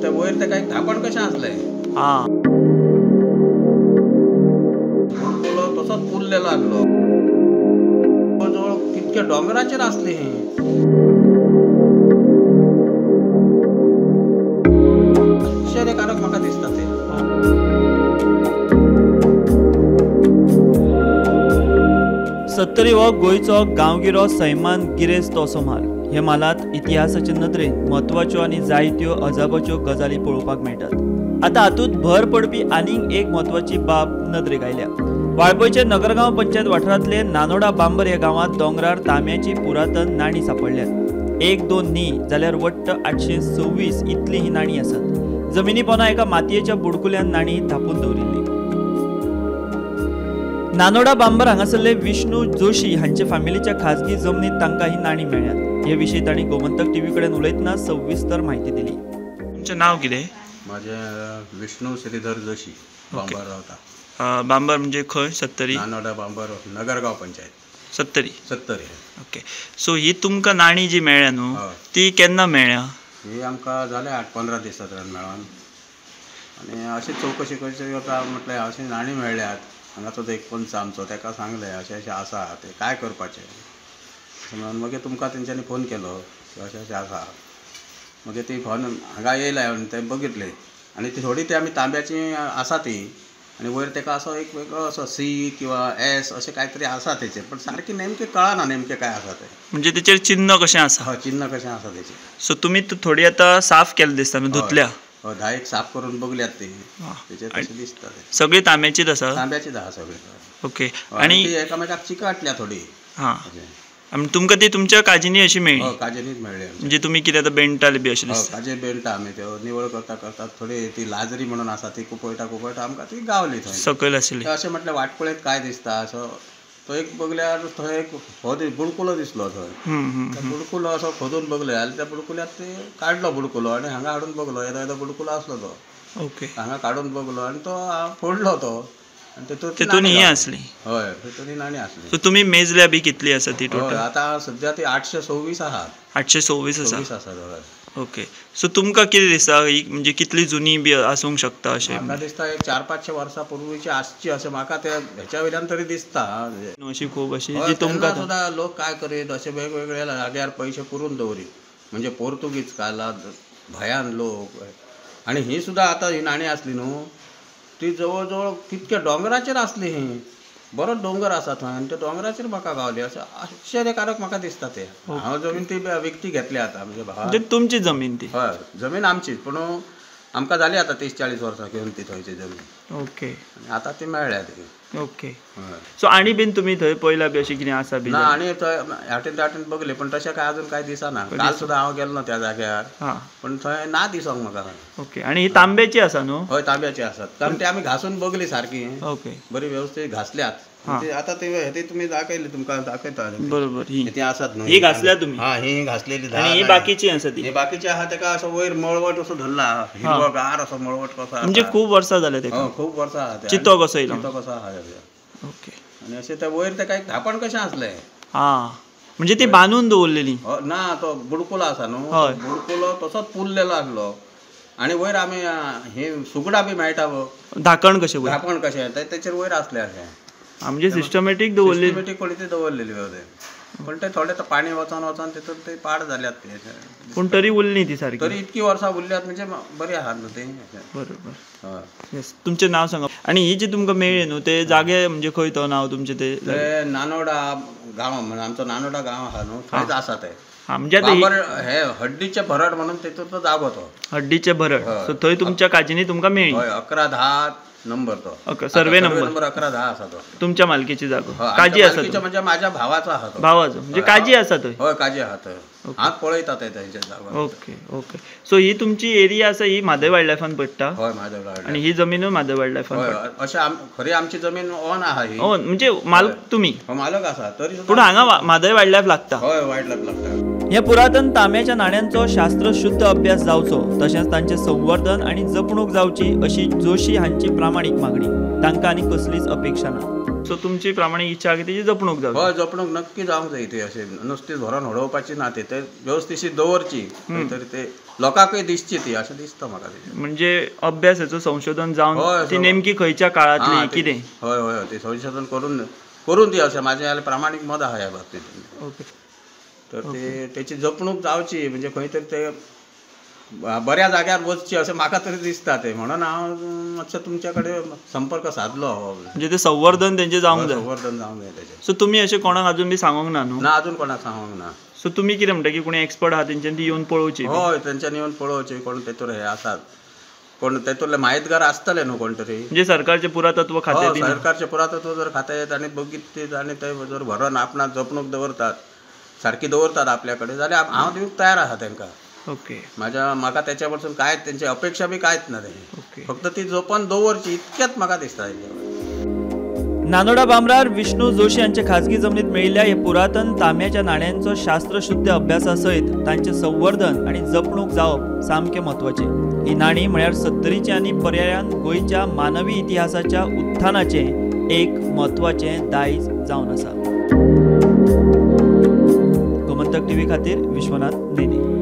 ते वयर तेका एक धापण कशें आसलें. आं, बुडकुलो तसोच पुरलेलो आसलो. जवळ कितक्या दोंगराचेर आसली ही. आश्चर्यकारक म्हाका दिसता ते. सत्तरी हो गोंयचो गांवगिरो सैमान गिरेस्त असो म्हाल. हे म्हालांत इतिहासाचे नदरेन म्हत्वाच्यो आनी जायत्यो अजापाच्यो गजाली पळोवपाक मेळटात. आतां हातूंत भर पडपी आनीक एक म्हत्वाची बाब नदरेक आयल्या. वाळपयचे नगरगांव पंचायत वाठारांतले नानोडा बांबर ह्या गांवांत दोंगरार तांब्याची पुरातन नाणी सांपडल्यात. 1 2 न्ही जाल्यार वट्ट 826 इतली ही नाणी आसात. जमिनी पोना एका मातयेच्या बुडकुल्यान नाणी धापून दवरिल्ली. नानोडा बांबर हांगासरले विष्णू जोशी हांचे फामिलीच्या खाजगी जमनीत तांकां ही नाणी मेळ्ळ्यात. हे विशीं तांणी गोमंतक टीव्ही कडेन उलयतना सविस्तर म्हायती दिली. तुमचें नांव कितें? म्हाजें विष्णू श्रीधर जोशी, बांबर रावता. बांबर म्हणजे खंय? सत्तरी? नानोडा बांबर, नगरगांव पंचायत, सत्तरी. सत्तरी. ओके. सो ही तुमकां नाणी जी मेळ्ळ्या न्हू ती केन्ना मेळ्ळ्या? ही आमकां जालें 8-15 दीस जातले मेळोन. आनी अशी चवकशी करची वता म्हटलें अशी नाणी मेळ्ळ्यात. हांगाचो तो एक पंच आमचो ताका सांगलें अशें अशें आसा तें काय करपाचें अशें म्हणून मागीर तुमकां तेंच्यांनी फोन केलो की अशें अशें आसा. मागीर ती फोन हांगा येयले आनी ते बघितले आनी ती थोडी ती आमी तांब्याची आसा ती आनी वयर ताका असो एक वेगळो असो सी किंवा एस अशें काय तरी आसा तेचेर, पण सारकें नेमकें कळना नेमकें काय आसा तें. म्हणजे तेचेर चिन्ह कशें आसा? हय, चिन्ह कशें आसा तेचेर. सो तुमी थोडी आतां साफ केलें दिसता न्हू, धुतल्या? हय, 10 साफ करून बघल्यात ती, तेचेर तशें दिसता तें. सगळी तांब्याचीच आसा? तांब्याचीच आसा सगळी. ओके. आनी ती एकामेकाक चिकाटल्या थोडी. हां, आनी तुमकां ती तुमच्या काजींनी अशी मेळ्ळी? हय, काजींनीच मेळ्ळी. म्हणजे तुमी कितें आतां बेणटाले बी अशें दिसता? काजी बेणटा आमी, त्यो निवळ करता करता थोडी ती लाजरी म्हणून आसा ती कुपयटा कुपयटा आमकां ती गावली थंय सकयल आशिल्ली. अशें म्हटलें वाटकुळेंत काय दिसता असो तो एक बगल्यार थंय एक हो बुडकुलो दिसलो थंय. बुडकुलो असो खोदून बगले जाल्यार त्या बुडकुल्यात ते काडलो बुडकुलो आनी हांगा हाडून बगलो. येदो येदो बुडकुलो आसलो तो. ओके. हांगा काडून बगलो आनी तो फोडलो तो आनी तितून ही आसली. हय, तितून ही नाणी आसली. सो तुमी मेजल्या बी कितली आसा ती टोटल? आतां सद्या ती 826 आसा. 826 आसा. आसा. ओके. सो तुमकां कितें दिसता ही म्हणजे कितली जुनी बी आसूंक शकता अशें? म्हाका दिसता एक 400-500 वर्सां पूर्वीची आसची अशें म्हाका ते हेच्या वयल्यान तरी दिसता. अशी खूब अशी जी तुमकां सुद्दां लोक काय करीत अशे वेगवेगळ्या जाग्यार पयशे पुरून दवरीत, म्हणजे पोर्तुगीज काळांत भयान लोक. आनी ही सुद्दां आतां ही नाणी आसली न्हू ती जवळ जवळ कितक्या दोंगराचेर आसली. ही बरो दोंगर आसा थंय आनी त्या दोंगराचेर म्हाका गावली. अशें आश्चर्यकारक म्हाका दिसता तें. हांव जमीन ती विकती घेतली आतां म्हणजे भावा. तुमची जमीन ती? हय, जमीन आमचीच, पूण आमकां जाली आतां 30-40 वर्सां घेवन ती थंयची जमीन. ओके. आनी आतां ती मेळ्ळ्या ती. ओके. सो आनी बीन तुमी थंय पळयला बी अशें कितें आसा बी? ना, आनी थंय हाटेन ताटेन बगले पण तशें काय अजून काय दिसना. काल सुद्दां हांव गेल्लो त्या जाग्यार पण थंय ना दिसोंक म्हाका. ओके. आनी ही तांब्याची आसा न्हू? हय, तांब्याची आसात. कारण ती आमी घासून बगली सारकी. ओके. बरी व्यवस्थीत घासल्यात आतां ती तुमी दाखयली, तुमकां दाखयता. बरोबर. ती आसात न्हू ही घासल्या तुमी? हा, ही घासलेली. आनी ही बाकीची आसा ती? ही बाकीची आहा. तेका असो वयर मळवट असो धरला, हिरवोगार असो मळवट कसो. म्हणजे खूब वर्सां जाले तेका? खूब वर्सां आहा. चितो कसो येयलो? चितो कसो आहा. ओके. आनी अशें ते वयर तेका एक धापण कशें आसलें. आं, म्हणजे ती बांदून दवरलेली? ना, तो बुडकुलो आसा न्हू, बुडकुलो तसोच पुरलेलो आसलो. आनी वयर आमी हे सुगडां बी मेळटा बघ, धाकण कशें, धाकण कशें तेचेर वयर आसलें अशें. म्हणजे सिस्टमॅटीक दवरलेली? सिस्टमॅटीक कोणी दवरलेली वेवस्थीत. पण ते थोडे पाणी वचोन वचोन तितून ते पाड जाल्यात ते. पूण तरी उरली ती सारकी? तरी इतकी वर्सां उरल्यात म्हणजे बरी आहात न्हू ती. बरोबर. येस. तुमचें नांव सांगा आनी ही जी तुमकां मेळ्ळी न्हू ते जागे म्हणजे खंय तो नांव तुमचें ते? नानोडा गांव म्हणून आमचो नानोडा गांव आहा न्हू थंयच आसा ते. म्हणजे हे हड्डीचे भरड म्हणून तितून तो जागो तो हड्डीचे भरड. सो थंय तुमच्या काजींनी तुमकां मेळ्ळी? हय, 11-10 नंबर तो. सर्वे नंबर 11-10 आसा तो. तुमच्या मालकीची जागो? काजी आसा म्हणजे माझ्या भावाचो आहा तो. भावाचो म्हणजे काजी आसा थंय? हय, काजी आहा थंय. हांव पळयता ते थंयच्या जागो. Okay okay. सो ही तुमची एरिया आसा ही म्हादय वायल्ड लायफान पडटा? हय, म्हादय वायल्ड. आनी ही जमीनूय म्हादय वायल्ड लायफान पडटा? अशें खरी आमची जमीन ऑन आहा ही. ऑन म्हणजे मालक तुमी? मालक आसा तरी, पूण हांगा म्हादय वायल्ड लायफ लागता. हय, वायल्ड लायफ लागता. ह्या पुरातन तांब्याच्या नाण्यांचो शास्त्रशुद्ध अभ्यास जावचो तशेंच तांचें संवर्धन आनी जपणूक जावची अशी जोशी हांची प्रामाणीक मागणी. तांकां आनी कसलीच अपेक्षा ना. सो तुमची प्रामाणीक इच्छा की तेजी जपणूक जावची? हय, जपणूक नक्की जावंक जाय ती. अशें नुस्ती व्हरोन उडोवपाची ना, ती ते वेवस्थीत दवरची खंय तरी ते लोकांकूय दिसची ती अशें दिसता म्हाका. म्हणजे अभ्यास हेचो संशोधन जावन ती नेमकी खंयच्या काळांतली कितें? हय हय, ती संशोधन करून करून ती अशें म्हाजें जाल्यार प्रामाणीक मत आहा ह्या बाबतींत. ओके. तर ते तेची जपणूक जावची, म्हणजे खंय तरी ते बऱ्या जाग्यार वचची अशें म्हाका तरी दिसता तें, म्हणून हांव मातसो तुमच्या कडेन संपर्क सादलो. म्हणजे ते संवर्धन तेंचें जावंक जाय. संवर्धन जावंक जाय तेचें. सो तुमी अशें कोणाक अजून बी सांगूंक ना न्हू? ना, अजून कोणाक सांगूंक ना. सो तुमी कितें म्हणटा की कोणी एक्सपर्ट आहा तेंच्यान ती येवन पळोवची? हय, तेंच्यांनी येवन पळोवची, कोण तेतूर हे आसात, कोण तेतूरले माहितगार आसतले न्हू कोण तरी. म्हणजे सरकारचें पुरातत्व खातें? सरकारचें पुरातत्व जर खातें येत आनी बगीत आनी ते जर व्हरून आपणाक जपणूक दवरतात, सारकी दवरतात आपल्या कडेन, जाल्यार हांव दिवंक तयार आसा तांकां. ओके. म्हाज्या म्हाका तेच्या पासून कांयच तेंची अपेक्षा बी कांयच ना तें, फक्त ती जपून दवरची इतकेंच म्हाका दिसता. नानोडा बांब्रार विष्णू जोशी हांचे खाजगी जमनीत मेळिल्ल्या हे पुरातन तांब्याच्या नाण्यांचो शास्त्रशुद्ध अभ्यासा सयत तांचें संवर्धन आनी जपणूक जावप सामकें म्हत्वाचें. ही नाणी म्हळ्यार सत्तरीचें आनी पर्यायान गोंयच्या मानवी इतिहासाच्या उत्थानाचें एक म्हत्वाचें दायज जावन आसा. गोमंतक टीव्ही खातीर विश्वनाथ नेने.